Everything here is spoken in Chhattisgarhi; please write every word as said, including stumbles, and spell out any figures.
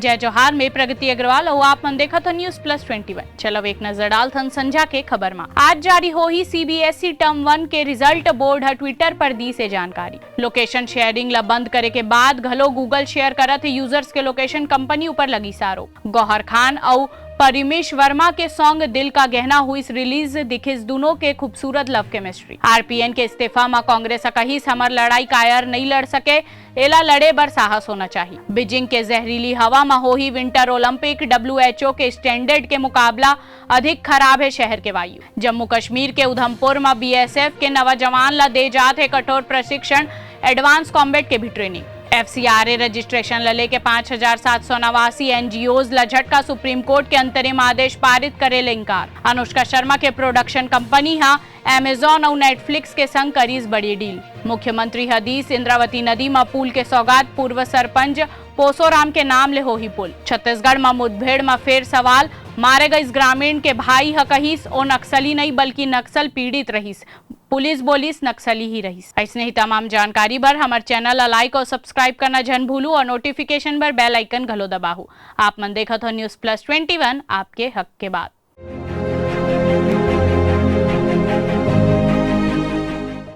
जय जोहार, मैं प्रगति अग्रवाल अउ आप मन देखत हो News Plus Twenty One। चलो एक नजर डालथन संझा के खबर मा। आज जारी होही C B S E Term One के result, board ह Twitter पर दीस ए जानकारी। Location sharing ला बंद करे के बाद घलो Google share करत हे users के location, company ऊपर लगिस आरोप। गौहर खान अउ परिमेश वर्मा के song दिल का गहना होइस release, दिखिस दूनों के खूबसूरत love chemistry। R P N के इस्तीफा म कांग्रेस ह कहिस, हमर लड़ाई कायर नइ लड़ सके, एला लड़े बर साहस होना चाही। बीजिंग के जहरीली हवा म होही Winter Olympic, W H O के standard के मुकाबला, अधिक खराब हे शहर के वायु। जम्मू कश्मीर के उधमपुर म B S F के नवा जवान ला दे जात हे कठोर प्रशिक्षण, advance combat के भी training। F C R A registration ला लेके पाँच हजार सात सौ नवासी N G Os ला झटका, Supreme Court के अंतरिम आदेश पारित करे ले इंकार। अनुष्का शर्मा के production company ह Amazon अउ Netflix के संग करिस बड़ी deal। मुख्यमंत्री ह दीस इंद्रावती नदी म पुल के सौगात, पूर्व सरपंच पोसोराम के नाम ले होही पुल। छत्तीसगढ़ म मुठभेड़ म फेर सवाल, मारे गइस ग्रामीण के भाई ह कहिस, ओ नक्सली नइ बल्कि नक्सल पीड़ित रहिस। पुलिस बोलिस नक्सली ही रहिस। अइसने ही तमाम जानकारी बर हमर channel ला like अउ subscribe करना झन भूलू अउ notification बर bell icon घलो दबाहू। आप मन देखत हो News Plus Twenty One, आपके हक के बात।